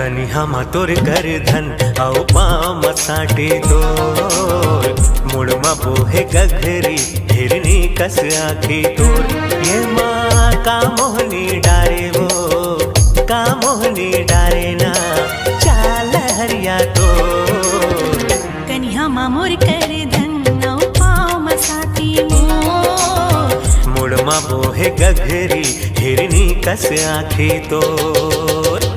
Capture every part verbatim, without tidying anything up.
कनिहा म तोर करधन अउ पाँव म साटे तोर, मुड़ म बोहे गघरी हिरनी कस आँखी तोर। ये माँ का मोहनी डारे वो, का मोहनी डारे ना, चाल हरिया तोर। कनिहा म मोर करधन अउ पाँव म साटे मोर, मुड़ म बोहे गघरी हिरनी कस आँखी तोर।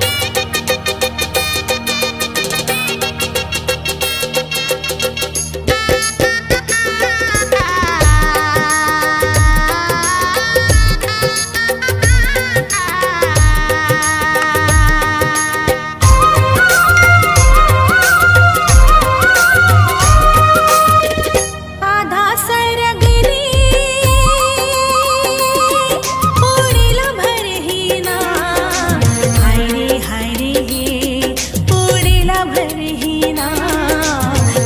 आधा सरग ले उड़ेला भरही ना, हाय रे, हाय रे हे, उड़ेला भरही ना,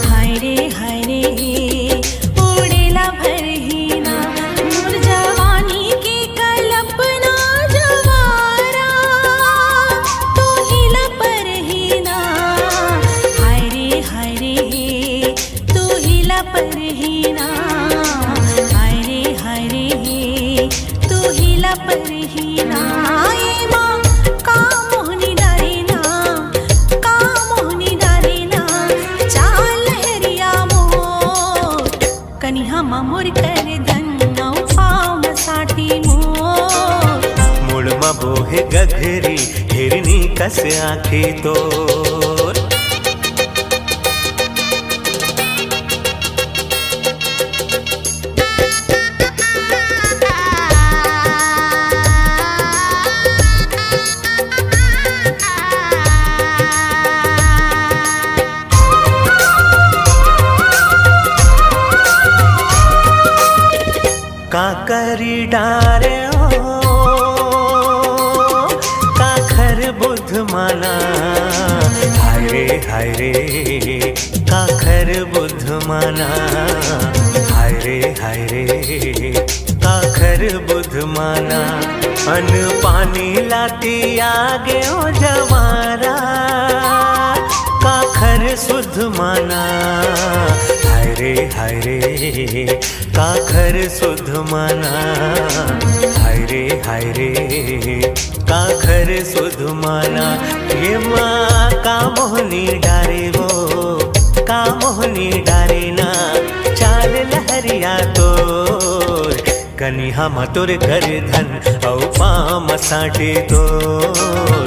हाय रे, हाय रे हे, उड़ेला भरही ना। मोर जवानी के कल्पना जवारा, तू ही ला परही ना, हाय रे, हाय रे हे, तू ही ला परही ना, हाय रे, हाय रे हे, तू ही ला परही ना। ए माँ, का मोहनी डारे ना, का मोहनी डारे ना, चाल लहरिया मोर। कनिहा म मोर करधन अउ पाँव म साटे मोर, मुड़ म बोहे गघरी हिरनी कस आँखी तोर। का करी डारे हो, काखर बुध माना, हाय रे, हाय रे, काखर बुध माना, हाय रे, हाय रे, काखर बुध माना। अन पानी लाती आगे ओ जवारा, काखर सुध माना, हाय रे, हाय रे, काखर सुध माना, हाय रे, हाय रे, काखर सुध माना। ये माँ का मोहनी डारे वो, का मोहनी डारे ना, चाल लहरिया तोर। कनिहा म तोर करधन अउ पाँव म साटे तोर,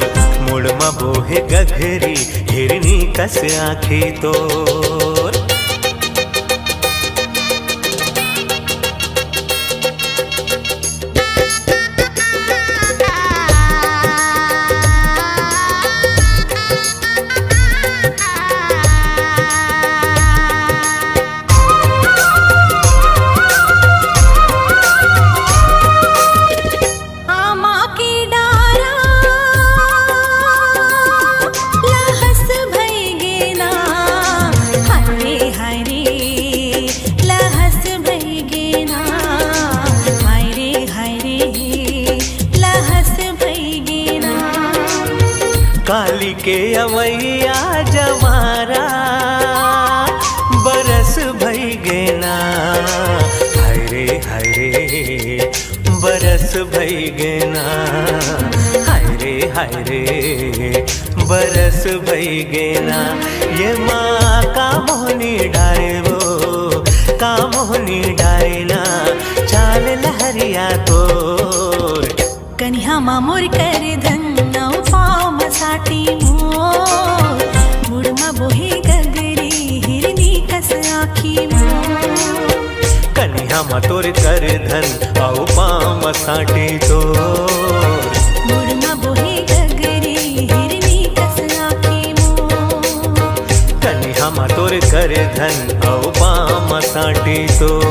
मुड़ म बोहे गघरी हिरनी कस आँखी तोर। आमा के डारा लहस भई गे ना, हाय रे, हाय रे, लहस भई गे ना, हाय रे, हाय रे, लहस भई गे ना। काली के अवैया जवारा बरस भई गे ना, हाय रे, हाय रे, बरस भई गे ना, हाय रे, हाय रे, बरस भई गे ना। ये माँ का मोहनी डारे वो, का मोहनी डारे ना, चाल लहरिया तोर। कनिहा म मोर करधन अउ पाँव म साटे मोर, मुड़ म बोहे गगरी हिरनी कस आँखी मोर। कनिहा म तोर करधन अउ पाँव म साटे तोर। मुड़ म बोहे गगरी हिरनी कस आँखी मोर। कनिहा म तोर करधन अउ पाँव म साटे तोर।